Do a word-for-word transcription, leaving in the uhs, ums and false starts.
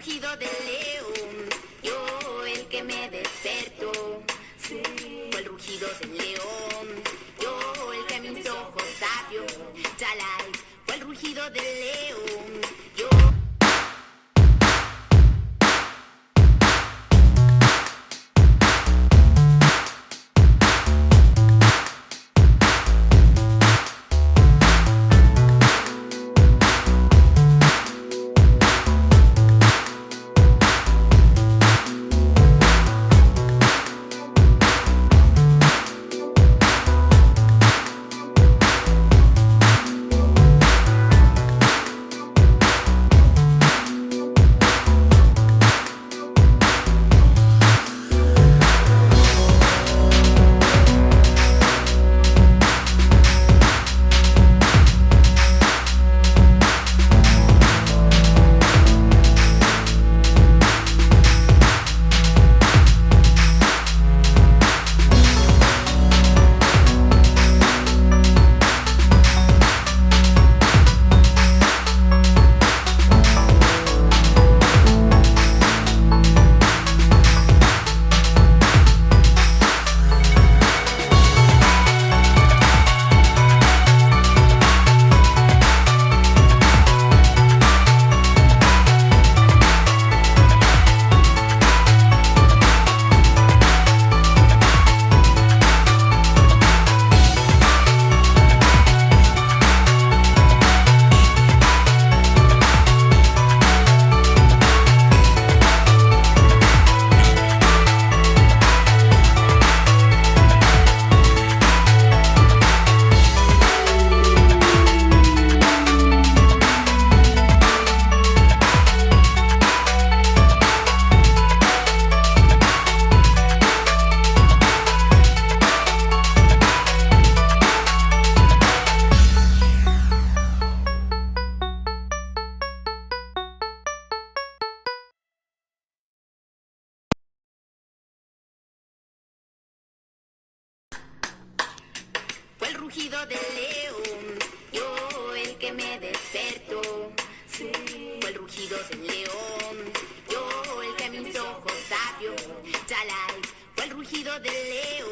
Rugido del león, yo el que me despertó. Fue el rugido del león, yo el que mis ojos abrió. Chalai, fue el rugido del león, yo. Fue el rugido del león, yo el que me despertó. Fue el rugido del león, yo el que mis ojos abrió. Chalai, fue el rugido del león.